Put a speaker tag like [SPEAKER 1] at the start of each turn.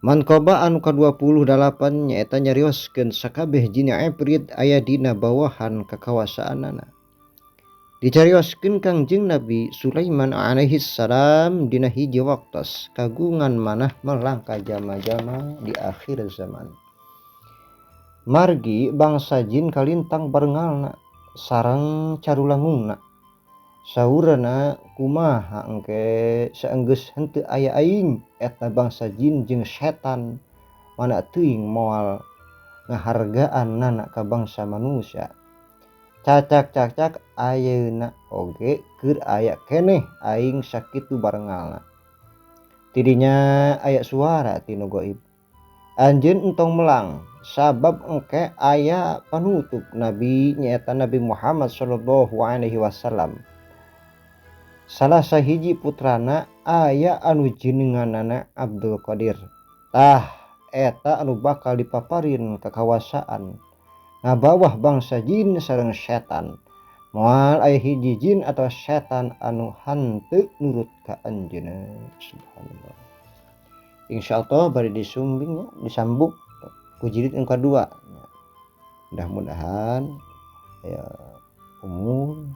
[SPEAKER 1] Manqobah anu ka-28 nyaeta nyarioskeun sakabeh jin ifrit aya dina bawahan kakawasaanana. Dicarioskeun Kangjeng Nabi Sulaiman alaihi salam dina hiji waktos kagungan manah melang ka jalma-jalma di akhir zaman. Margi bangsa jin kalintang barengalna sareng carulangungna. Saurna kumaha engke saenggeus henteu aya aing eta bangsa jin jeung setan mana teuing moal ngahargaan nana ka bangsa manusia. Cacak-cacak ayeuna oge keur aya keneh aing sakitu barengalna. Tidinya aya suara ti nu gaib. Anjeun entong melang sabab engke aya panutup nabi nyaeta Nabi Muhammad sallallahu alaihi wasallam. Salah sahiji putrana aya anu jenenganana Abdul Qadir. Tah eta anu bakal dipaparin kakawasaan ngabawah bangsa jin sareng setan. Moal aya hiji jin atau setan anu henteu nurut ka anjeunna. Subhanallah. Insyaallah bari disumbing disambung ku jilid yang kedua. Mudah-mudahan ya umur.